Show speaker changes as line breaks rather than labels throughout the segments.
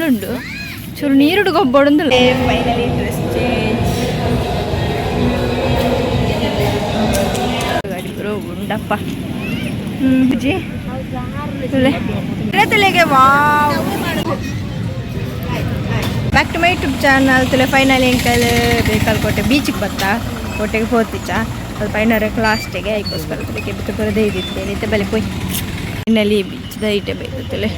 ಉಂಡು ಚೂರು ನೀರುಡು ಗೊಬ್ಬೊಡೊಂದುಲ್ಲ. Finally dress change. ಗಾಡಿ ಪೂರ ಉಂಡಪ್ಪ. ಜಿ ತುಲೆಗೆ. Wow, back to my YouTube channel. ತುಲೆ, ಫೈನಲಿ ಎಂಕಲ್ ಬೇಕಲ್ ಕೋಟೆ ಬೀಚಿಗೆ ಬತ್ತಾ. ಕೋಟೆಗೆ ಪೋತಿಚ್ಚ. ಅದು ಫೈನಲ್ ಲಾಸ್ಟಿಗೆ ಐಕೋಸ್ಕರ ತುಲೆಗೆ ಬಿಟ್ಟು ಬರದೇ ಇದ್ದಿತ್ತು. ಇತ್ತೆ ಬಲೆ ಪೋಯ್. ಫೈನಲಿ ಬೀಚ್ದ ಐಟೆ ಬೈದು ತುಲೆ.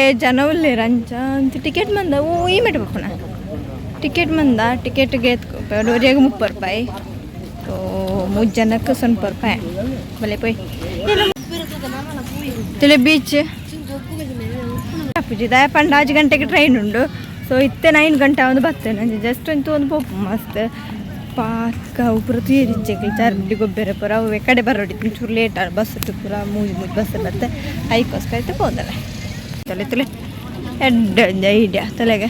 ಏ ಜನ ಉಲ್ಲೇರ್ ಅಂಚ ಅಂಚ. ಟಿಕೆಟ್ ಮಂದ. ಓ, ಈ ಮೆಟ್ ಬಪ್ಪುನ ಟಿಕೆಟ್ ಮಂದ. ಟಿಕೆಟ್ಗೆ ಒರಿಯಾಗ 30 ರೂಪಾಯಿ. ಸೊ ಮೂರು ಜನಕ್ಕೆ 0 ರೂಪಾಯಿ. ಬಲೆ ಪೋಯ್ ತುಲೆ. ಬೀಚ್ ಪೂಜೆ ದಾಯ ಪಂಡ 6 ಗಂಟೆಗೆ ಟ್ರೈನ್ ಉಂಡು. ಸೊ ಇತ್ತೆ 9 ಗಂಟೆ ಒಂದು ಬರ್ತೇನೆ. ಜಸ್ಟ್ ಅಂತೂ ಒಂದು ಪೋಪು. ಮಸ್ತ್ ಪಾರ್ಕ್ ಅವು ಪೂರ ತೂಯೆರಿಜ್ಜೆ. ಚರ್ಡಿ ಗೊಬ್ಬೆರೆ ಪೂರ ಅವು ಕಡೆ ಬರೋಡಿ. ಚೂರು ಲೇಟ್ ಬಸ್ ಪೂರ ಮೂಜಿ ಮೂಜಿ ಬಸ್ ಬತ್ತೆ. ಐಕೋಸ್ಕರ ಇತ್ತೆ ಪೋದಲ್ಲ. ತಲೆ ತಲೆ ಎಡ್ಡೆ ಒಂಜಿ ಐಡಿಯಾ ತಲೆಗೆ.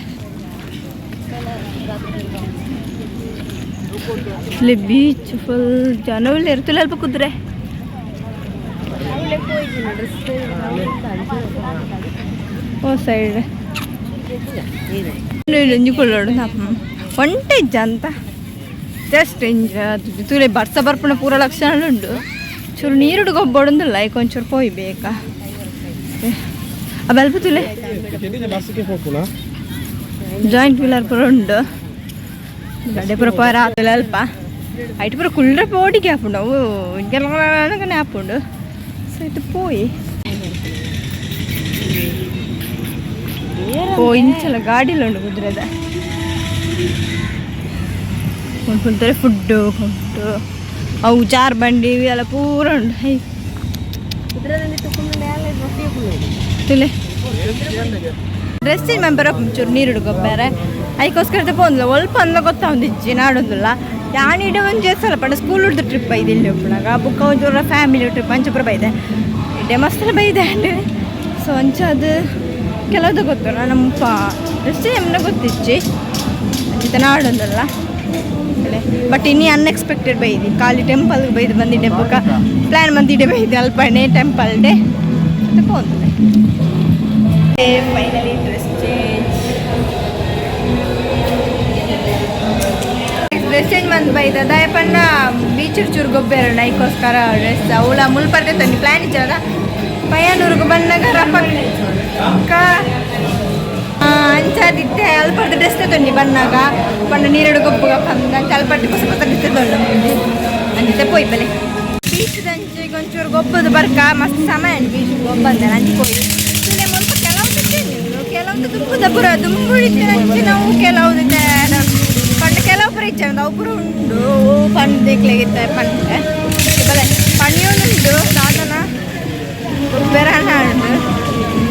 ಇಲ್ಲಿ ಬೀಚ್ ಫುಲ್ ಜನ ಉಲ್ಲೇರು. ತುಲೆ ಅಲ್ಪ ಕುದುರೆ ಓ ಸೈಡ್ ಒಂಜಿ ಕುಳ್ಳೋಡು. ಒಂಟೆ ಇಜ್ಜ ಅಂತ ಜಸ್ಟ್ ಎಂಜ ತೂಲೆ. ಬರ್ಸ ಬರ್ಪುನ ಪೂರ ಲಕ್ಷಣ ಉಂಡು. ಚೂರು ನೀರುಡು ಗೊಬ್ಬೊಡೊಂದುಲ್ಲ. ಐಕ್ ಒಂಚೂರು ಪೋಯ್ ಬೇಕಾ. ಆ ಬಲ್ಪ ತುಲೆ. ಜಾಯಿಂಟ್ ವೀಲರ್ ಪೂರ ಉಂಡು. ಗಡೆ ಪೂರ ಪೋರ ಆತುಲೆ. ಅಲ್ಪ ಐಟ್ ಪೂರ ಕುಳ್ಳೆ ಪೋಡಿಗೆ ಆಪುಂಡು. ಅವು ಇಂಕೆಲ್ಲ ಆಪುಂಡು. ಸೊ ಇದು ಪೋಯಿ. ಓ, ಇಂಚಲ ಗಾಡಿಲ ಉಂಡು ಕುದುರೆದ. ಕುಂತಾರೆ ಫುಡ್ಡು ಉಂಟು. ಅವು ಜಾರ್ ಬಂಡಿ ಎಲ್ಲ ಪೂರ ಉಂಡು. ಹೈ ತುಲೆ. ಡ್ರೆಸ್ ಚೇಂಜ್ ಮಂಪರ ಚೂರು ನೀರುಡು ಗೊಬ್ಬರ ಐಕೋಸ್ಕರ ಪೋಂದ್ಲ. ಒಲ್ಪ ಅಂದ್ಲ ಗೊತ್ತಾವಂದಿಜ್ಜಿ ನಾಡೊಂದುಲ್ಲ. ಯಾನ್ ಇಡ ಒಂಜಿ ಸಲ ಪಂಡ ಸ್ಕೂಲ್ ಉಡ್ದು ಟ್ರಿಪ್ ಐದು ಇಲ್ಲಿ ಉಪ್ಪುನಾಗ. ಬುಕ್ಕ ಒಂಚೂರ ಫ್ಯಾಮಿಲಿ ಟ್ರಿಪ್ ಅಂಚ ಪೂರ ಬೈದೆ. ಇಡೆ ಮಸ್ತ್ ಬೈದೆ. ಸೊ ಅಂಚ ಅದು ಕೆಲವ್ದು ಗೊತ್ತಲ್ಲ ನಮ್ಮ ಡ್ರೆಸ್ ಚೇಂಜ್ ಗೊತ್ತಿಜ್ಜಿ. ಅಂಚಿತ ನಾಡೊಂದಲ್ಲ. ಬಟ್ ಇನ್ನಿ ಅನ್ಎಕ್ಸ್ಪೆಕ್ಟೆಡ್ ಬೈದಿ. ಖಾಲಿ ಟೆಂಪಲ್ ಬೈದು ಬಂದಿದ್ದೆ. ಬೊಕ ಪ್ಲ್ಯಾನ್ ಬಂದಿದ್ದೆ ಬೈದಿ ಅಲ್ಪನೆ ಟೆಂಪಲ್ ಡೇ ಪೋಂತದೆ. Finally dress change. Dress change ಬಂದು ಬೈದ. ದಾಯ ಪಂಡ ಬೀಚ್ ಚೂರು ಗೊಬ್ಬೆರ ಐಕೋಸ್ಕರ ಡ್ರೆಸ್ ಅವಳ ಮುಲ್ಪರ್ದೆ ತಂದು ಪ್ಲ್ಯಾನ್ ಇಚ್ಚದ. ಪಯ್ಯನೂರಿಗೆ ಬಂದಾಗ ರಪಕ್ಕ ಅಂಚಾದಿತ್ತೆ. ಅಲ್ಪರ್ದ ಡ್ರೆಸ್ ತೊಂಡಿ ಬನ್ನಾಗ ಪಂಡ ನೀರಡು ಗೊಬ್ಬುಗ ಪಂದ ಅಂಚ ಅಲ್ಪರ್ದು ಹೊಸ ಹೊಸ ಡ್ರೆಸ್ ತೊಂಡು ಅಂಚಿತೆ ಪೋಯ್ ಬಲೆ. ಬೀಚ್ ಅಂಚೆ ಒಂಚೂರು ಗೊಬ್ಬದು ಬರ್ಕ. ಮಸ್ತ್ ಸಮಯ ಬೀಚ್ ಗೊಬ್ಬಂದೆ ಅಂಚೆ ಪೋಯಿ. ತುಲೆ ಮುಲ್ಪ ಕೆಲವು ಕೆಲವೊಂದು ದುಂಬುದ ಪೂರ ದುಂಬುಡಿತ್ತೆ ಅಂಚೆ. ನಾವು ಕೆಲವು ಪಂಡ ಕೆಲವು ಪೂರ ಇಚ್ಚ ಅವು ಪೂರ ಉಂಡು. ಪಂಡ್ ದೇಕ್ಲೆಗಿತ್ತೆ ಪಂಡೆ ಬಲೆ ಪಣಿಯೊಂದುಂಡು. ದಾದನ ಗೊಬ್ಬರ ಉಂಡು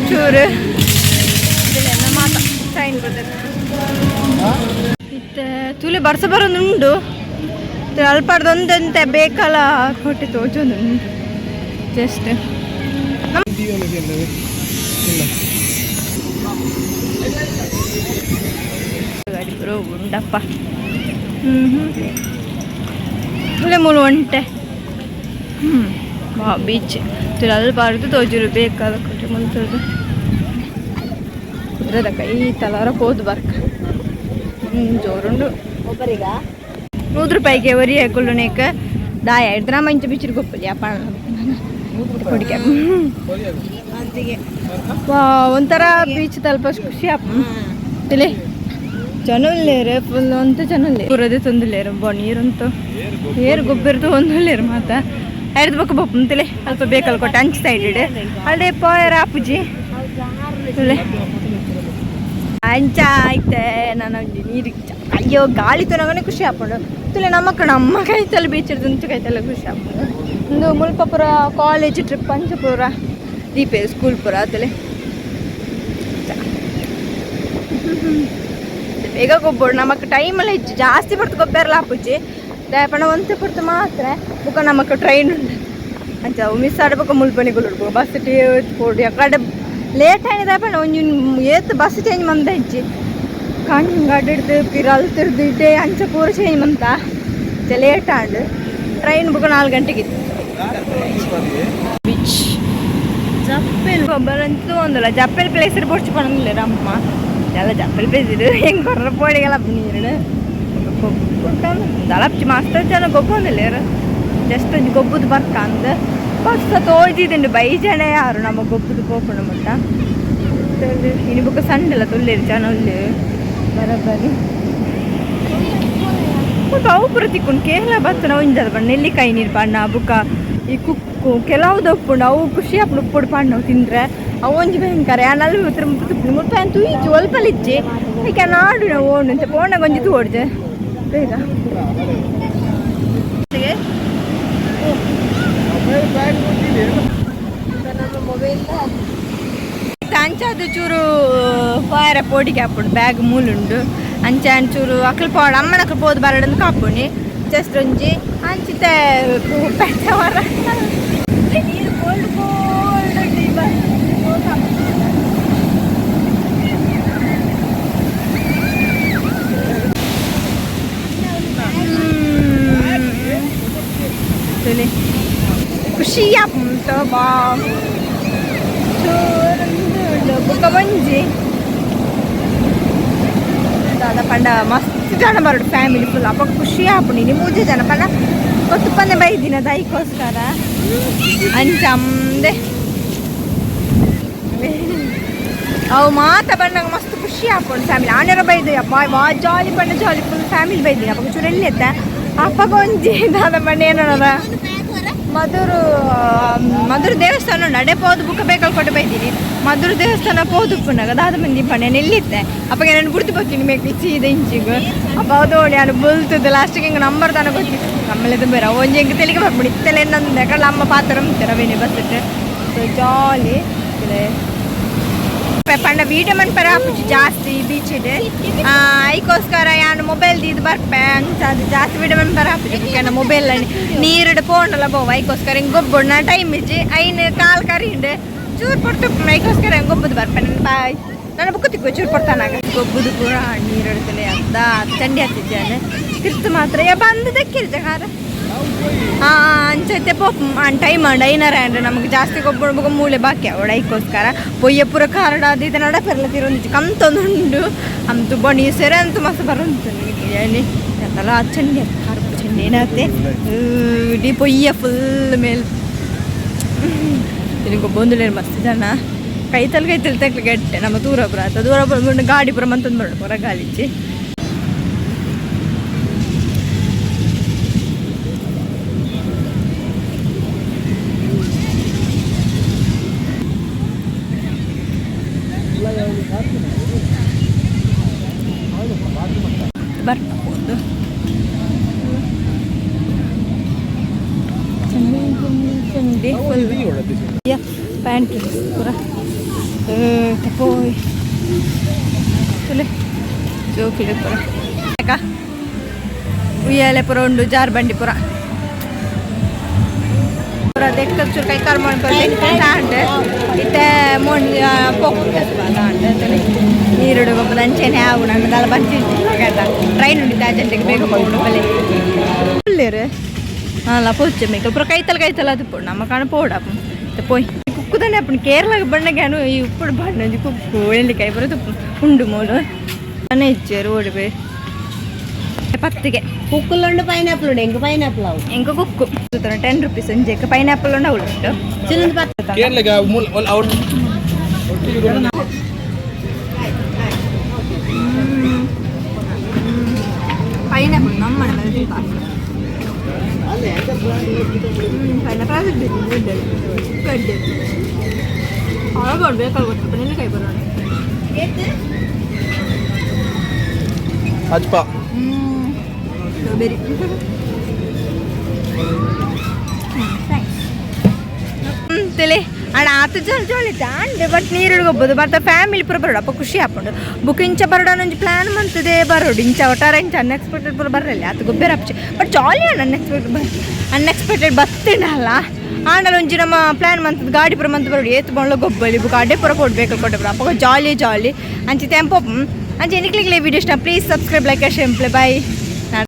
ಚೂರು ಮಾತ ಟ್ರೈನ್ ಬರ್ತದೆ. ಇತ್ತೆ ತುಲೆ ಬರ್ಸ ಬರೋದುಂಡು. ಅಲ್ಪಡ್ದೊಂದಂತೆ ಬೇಕಲ್ಲ ಹೊಟ್ಟೆ ತೋಚೊಂದುಂಡು ಜಸ್ಟ್. ಗಾಡಿ ಪೂರ ಉಂಡಪ್ಪ. ಹ್ಞೂ ಹ್ಞೂ ತುಲೆ ಮೂಲು ಒಂಟೆ. ವಾ, ಬೀಚ್ ತುಲೆ ಅಲ್ಪಾರ್ದು ತೋಜುರು ಬೇಕಾದ ಕೊಟ್ಟೆ ಮುಲ್ತದ್ದು. ಕುದುರೆದ ಕೈ ತಲಾರ ಪೋದು ಬರ್ಕ. ಜೋರುಂಡು.
ಒಬ್ಬರಿಗ
100 ರೂಪಾಯಿಗೆ ಒರಿಯ ಕುಳ್ಳುನೇಕ ದಾಯ ಹಿಡ್ದು ನಮ್ಮ ಇಂಚ ಬಿಚ್ಚಿರು ಗೊಪ್ಪಲಿ ಅಪ್ಪ ಕೊಡಿಕೆ. ವಾ, ಒಂಥರ ಬೀಚ್ ತಲ್ಪ ಖುಷಿ ಅಪ್ಪ. ತಿಳಿ ಜನ ಉಲ್ಲೇರು ಫುಲ್ ಅಂತ ಜನ ಉಲ್ಲೇರು. ಪೂರದೆ ತೊಂದುಲ್ಲೇರು. ಬೊ ನೀರುಂತು ಏರು ಗೊಬ್ಬರದು ಒಂದು ಉಲ್ಲೇರು ಮಾತ. ಐದು ಬೊಕ್ಕ ಬೊಪ್ಪು ತಿಳಿ. ಅಲ್ಪ ಬೇಕಲ್ ಕೊಟ್ಟೆ ಅಂಚು ಸೈಡ್ ಇಡು. ಅಲ್ಲೇ ಪೋಯರ ಆಪುಜಿ ತುಲೆ ಅಂಚ ಐತೆ. ನಾನು ಒಂಜಿ ನೀರಿಗೆ ಅಯ್ಯೋ ಗಾಳಿ ತೊನಗನೆ ಖುಷಿ ಆಪುಂಡು. ತುಲೆ ನಮ್ಮಕ್ಕ ನಮ್ಮ ಕೈತಲ್ಲ ಬೀಚ್ ಅಂಚು ಕೈತಲ್ಲ ಖುಷಿ ಆಪುಂಡು. ಒಂದು ಮುಲ್ಪ ಪೂರ ಕಾಲೇಜ್ ಟ್ರಿಪ್ ಅಂಚ ಪೂರ ದೀಪೆ ಸ್ಕೂಲ್ ಪೂರ ತುಲೆ. ಬೇಗ ಗೊಬ್ಬರು ನಮಕ್ ಟೈಮ್ ಎಲ್ಲ ಹೆಚ್ಚು ಜಾಸ್ತಿ ಪಡ್ತು ಗೊಬ್ಬರಲ್ಲ ಆಪುಜಿ. ದಾಯಪಣ ಒಂತೆ ಪಡ್ತು ಮಾತ್ರ. ಬುಕ್ಕ ನಮಕ್ ಟ್ರೈನ್ ಉಂಡು. ಅಂಚ ಮಿಸ್ ಆಡ್ಬೇಕು. ಮುಲ್ಪನಿ ಕುಲ್ಲುಡ್ಬೇಕು ಬಸ್ ಪೋಡು. ಕಡೆ ಲೇಟ್ ಆಯ್ತು. ದಾಯಪಣ ಒಂಜಿ ಏತ್ ಬಸ್ ಚೇಂಜ್ ಮಂದ ಇಜ್ಜಿ. ಕಾಂಜಂಗಾಡ್ ಪಿರಲ್ ತಿರ್ದು ಇಟ್ಟೆ ಅಂಚ ಪೂರ ಚೇಂಜ್ ಮಂತ ಲೇಟ್ ಆಂಡ್. ಟ್ರೈನ್ ಬುಕ್ಕ 4 ಗಂಟೆಗೆ ಇತ್ತು. ಬೀಚ್ ಗೊಬ್ಬರ ಅಂತೂ ಒಂದಲ್ಲ ಜಪ್ಪೆಲ್ ಪ್ಲೇಸ್ ಪೊಡ್ಚು ಪಣಂದಿಲ್ಲ ರಮ್ಮ ಎಲ್ಲ ಜಪ್ಪೆಲ್ ಪ್ಲೇಸ್ ಇದು ಹೆಂಗೆ ಕೊರ್ರ ಪೋಡಿಗೆಲ್ಲ ನೀರು ದಳಪ್ಚಿ ಮಸ್ತ್ ಜನ ಗೊಬ್ಬೊಂದಿಲ್ಲ ಜಸ್ಟ್ ಒಂಜಿ ಗೊಬ್ಬದ ಬರ್ಕ ಅಂದ್ ಬಸ್ ತೋಜಿದುಂಡು ಬೈ ಜನ ಯಾರು ನಮ್ಮ ಗೊಬ್ಬದ ಪೋಪುಂಡು ಮುಟ್ಟ ಇನಿ ಬೊಕ್ಕ ಸಂಡಲ ತುಲ್ಲೇರು ಜನ ಉಲ್ಲು ಬರಬರಿ ಮುಲ್ಪ ಅವು ಪೂರ ತಿಕ್ಕುಂಡು ಕೇರಳ ಬತ್ತನ ಒಂಜದ ಪಂಡ ನೆಲ್ಲಿಕಾಯಿ ನೀರು ಪಣ್ಣ ಬುಕ್ಕ ಈ ಕುಕ್ಕು ಕೆಲವು ದಪ್ಪುಂಡು ಅವು ಖುಷಿ ಆಪುಂಡು ಉಪ್ಪುಡು ಪಣ್ಣವು ತಿಂದ್ರೆ ಅವು ಒಂಜಿ ಭಯಂಕರ ಯಾನಲ್ಲಿ ಮುಲ್ಪ ತುಪ್ಪುಂಡು ಮುಲ್ಪ ತೂಯಿಜಿ ಒಲ್ಪಲಿಜ್ಜಿ ಐಕೆ ನಾಡು ನಾವು ಓಣು ಅಂತ ಪೋಣಗ ಒಂಜಿ ತೂಡ್ಜೆ ಬೇಗ. ಅಂಚಾದ ಚೂರು ಪಾರ ಪೋಡಿಗೆ ಹಾಪುಂಡು ಬ್ಯಾಗ್ ಮೂಲುಂಡು ಅಂಚೆ ಅಂಚೂರು ಅಕ್ಲು ಪೋಡ ಅಮ್ಮನ ಅಕ್ಲು ಪೋದು ಬರಡಂದು ಕಾಪುಣಿ ಜಸ್ಟ್ ಒಂಜಿ ಅಂಚಿತೆ ಪೆಟ್ಟವರ ನೀರು ಕೋಲ್ಡ್ ಕೋಲ್ಡ್. ಖುಷಿ ಆಪುಂಡು ಬಾ ಬೊಕ್ಕ ಒಂಜಿ ದಾದ ಪಂಡ ಮಸ್ತ್ ಜನ ಬರಡು ಫ್ಯಾಮಿಲಿ ಫುಲ್ ಅಪ್ಪ ಖುಷಿ ಆಪುಂಡು. ಇನಿ ಮೂಜೆ ಜನ ಪಂಡ ಗೊತ್ತುಪ್ಪಂದೆ ಬೈದಿನ ದೈಕೋಸ್ಕರ ಅಂಚಂದೆ ಅವು ಮಾತ ಬಂದಾಗ ಮಸ್ತ್ ಖುಷಿ ಆಪುಂಡು ಫ್ಯಾಮಿಲಿ ಆನೆರ ಬೈದು ಅಪ್ಪ ವಾ ಜಾಲಿ ಪಂಡ jolly full family ಬೈದಿನಿ. ಅಪ್ಪ ಚೂರು ಎಲ್ಲಿ ಎತ್ತ ಅಪ್ಪಗ ಒಂಜಿ ದಾದ ಪಂಡ ಏನದ ಮಧುರು ಮಧುರು ದೇವಸ್ಥಾನ ನಡೆ ಪೋದು ಬುಕ್ಕ ಬೇಕಲ್ ಕೊಟ್ಟು ಬೈದೀನಿ. ಮಧುರು ದೇವಸ್ಥಾನ ಪೋದು ಪುನಗ ದಾದ ಮಂದಿ ಪಂಡ ಎಲ್ಲಿತ್ತೆ ಅಪ್ಪಗೆ ನಾನು ಬುಡ್ದು ಬರ್ತೀನಿ ಮೇಕ್ ಸೀದ ಇಂಚಿಗ್ ಅಪ್ಪ ಅದೋಡಿ ನಾನು ಬುಲ್ತದ್ದು ಲಾಸ್ಟಿಗೆ ಹಿಂಗೆ ನಂಬರ್ ತಾನೆ ಗೊತ್ತಿತ್ತು ನಮ್ಮಲ್ಲಿ ಬೇರೆ ಒಂಜಿ ಹೆಂಗೆ ತೆಲಿಗೆ ಬರ್ಬಿಡಿ ಇತ್ತೆಲ್ಲ ಏನಂದೆ ಕಳ್ಳ ಅಮ್ಮ ಪಾತ್ರ ರವಿನಿ bus so jolly ಇದೆ. ಪಂಡ ವೀಡಿಯೋ ಮನ್ಪರ ಆಪುಜಿ ಜಾಸ್ತಿ ಬೀಚ್ ಇದೆ ಐಕೋಸ್ಕರ ಯಾನು ಮೊಬೈಲ್ ಇದು ಬರ್ಪೆ ಅಂಚ ಅದು ಜಾಸ್ತಿ ವೀಡಿಯೋ ಮನ್ಪರ ಆಪುಜಿ ಬುಕ್ಕ ಮೊಬೈಲ್ ನೀರುಡು ಪೋಂಡಲ ಬೋವ ಐಕೋಸ್ಕರ ಹಿಂಗೆ ಗೊಬ್ಬು ನಾ ಟೈಮ್ ಇಜ್ಜಿ ಐನ್ ಕಾಲ್ ಕರಿಂಡೆ ಚೂರು ಪೊರ್ತು ಐಕೋಸ್ಕರ ಹಿಂಗೆ ಗೊಬ್ಬದು ಬರ್ಪೆ. ನನ್ನ ಬಾಯ್ ನನ್ನ ಬುಕ್ಕ ತಿಕ್ಕು ಚೂರು ಪೊರ್ತಾನಾಗ ಗೊಬ್ಬದು ಪೂರ ನೀರು ಅರ್ಧ ಚಂಡಿ ಹತ್ತಿದ್ದಾನೆ ತಿರ್ತು ಮಾತ್ರ ಯಾ ಬಂದು ದಕ್ಕಿರ್ಜ ಕಾರ ಅಂಚೈತೆ ಪೋಪ್ ಟೈಮ್ ಮಾಡ ಐನಾರ ಅಂದ್ರೆ ನಮಗೆ ಜಾಸ್ತಿ ಗೊಬ್ಬರ ಬೊಕ ಮೂಲೆ ಬಾಕಿ ಅವಳ ಐಕೋಸ್ಕರ ಪೊಯ್ಯ ಪೂರ ಕಾರಡ ಅದು ಇದು ನಡಪೆರ್ಲ ತಿರುಂದು ಕಂತೊಂದುಂಡು ಅಂತು ಬಣಿ ಸೆರೆ ಅಂತೂ ಮಸ್ತ್ ಬರುಂಟು ನನಗೆ ಎಂತಲ್ಲ ಚಂಡಿ ಕರುಪು ಚಂಡಿ ಏನಾತೆ ಇಡೀ ಪೊಯ್ಯ ಫುಲ್ ಮೇಲ್ ತಿರುಗಿ ಗೊಬ್ಬೊಂದುಲೇರು ಮಸ್ತ್ ಜನ ಕೈತಲ್ ಕೈತಲ್ ತಕ್ಲಿ ಗಟ್ಟೆ ನಮ್ಮ ದೂರ ಪುರ ಆತ ದೂರ ಪುರ ಗಾಡಿ ಪುರ ಮಂತಂದು ಬರೋಣ ಪುರ ಗಾಲಿಚ್ಚಿ. ಬರ್ಬೋದು ಚಂಡಿ ಫುಲ್ ಪ್ಯಾಂಟ್ ಪೂರ ತಪೋಯ್ ತುಲೆ ಜೋಕಿಲೆ ಪೂರ ಉಯ್ಯಾಲೆ ಪೂರ ಉಂಡು ಜಾರ್ ಬಂಡಿ ಪೂರ ಪೂರ ದೆಕ್ಕ ಚೂರು ಕೈ ಕಾಲು ಮಾಡ್ಕೊಂಡು ಇತ್ತೆ ಮೋಣ್ ಪೋಕ್ ನೀರುಡು ಗೊಬ್ಬದ ಅಂಚೆನೆ ಆವು ನನ್ನ ದಲ ಬಂಚಿತ್ತು ಟ್ರೈನ್ ಉಂಡಿತ್ತು ಅಜೆಂಟಿಗೆ ಬೇಗ ಹೋಗ್ಬಿಡು ಬಲೆ ಉಳ್ಳೇರು ಅಲ್ಲ ಪೋಚೆ ಮೇಕಲ್ ಪೂರ ಕೈತಲ್ ಕೈತಲ್ ಅದು ಪೋ ನಮ್ಮ ಕಾಣ ಪೋಡ ಪೋಯ್ ಕುಕ್ಕುದನೆ ಅಪ್ಪಣ ಕೇರಳಗೆ ಬಣ್ಣಗಾನು ಈ ಉಪ್ಪುಡು ಬಣ್ಣ ಒಂಜಿ ಕುಕ್ಕು ಎಳ್ಳಿಕಾಯಿ ಪೂರ ತುಪ್ಪು ಉಂಡು ಮೂಲು ಮನೆ ಇಚ್ಚೇರು ಓಡಿಬೆ ಪತ್ತಿಗೆ.
ಕುಕ್ಕುಲುಂಡು ಪೈನಾಪಲ್ ಉಂಡು ಎಂಕ್ ಪೈನಾಪಲ್ ಅವು.
ಎಂಕ ಕುಕ್ಕು 10 ರುಪೀಸ್ ಒಂಜೆಕ್ ಪೈನಾಪಲ್ ಉಂಡು ಅವಳು ಉಂಟು.
ಚಿನ್ನದ ಪತ್ತ.
ಕೇರಳಗೆ ಮೂಲ ಅವ್ರ
ಪೈನಾಪಲ್ ನಮ್ಮ ಪೈನಾಪಲ್ ಬೇಕಾಗಿ ಗೊತ್ತು ನೆಲ್ಲಿಕಾಯಿ ಬರೋಣ.
ಅಜ್ಪ.
ಸ್ಟ್ರಾಬೆರಿ ತಲೆ ಅಣ್ಣ ಆತ ಜನ ಜಾಲಿ ಆಂಡ್ ಬಟ್ ನೀರು ಹೋಗ್ಬೋದು ಬಟ್ ಫ್ಯಾಮಿಲಿ ಪೂರ ಬರೋಡು ಅಪ್ಪ ಖುಷಿ ಆಪುಂಡು. ಬುಕ್ ಇಂಚ ಬರೋಡ ಒಂಜಿ ಪ್ಲಾನ್ ಮಂತದೆ ಬರೋಡು ಇಂಚ ಒಟ್ಟಾರೆ ಇಂಚ ಅನ್ಎಕ್ಸ್ಪೆಕ್ಟೆಡ್ ಪೂರ ಬರಲ್ಲ ಆತ ಗೊಬ್ಬರ ಅಪ್ಚೆ ಬಟ್ ಜಾಲಿ ಅಣ್ಣ ಅನ್ಎಕ್ಸ್ಪೆಕ್ಟೆಡ್ ಅನ್ಎಕ್ಸ್ಪೆಕ್ಟೆಡ್ ಬತ್ತಿನಲ್ಲ ಆಂಡಲ ಒಂಜಿ ನಮ್ಮ ಪ್ಲಾನ್ ಮಂತದ ಗಾಡಿ ಪೂರ ಮಂತ್ ಬರೋಡು ಏತ್ ಬೊಳ್ಳ ಗೊಬ್ಬಲಿ ಬುಕ್ ಅಡ್ಡೆ ಪೂರ ಕೊಡ್ಬೇಕು ಕೊಟ್ಟೆ ಅಪ್ಪ ಜಾಲಿ ಜಾಲಿ ಅಂಚಿ ತೆಂಪು ಅಂಚೆ ನಿಕ್ಲಿಕ್ಲೆ ವಿಡಿಯೋ ಇಷ್ಟ please subscribe like share bye.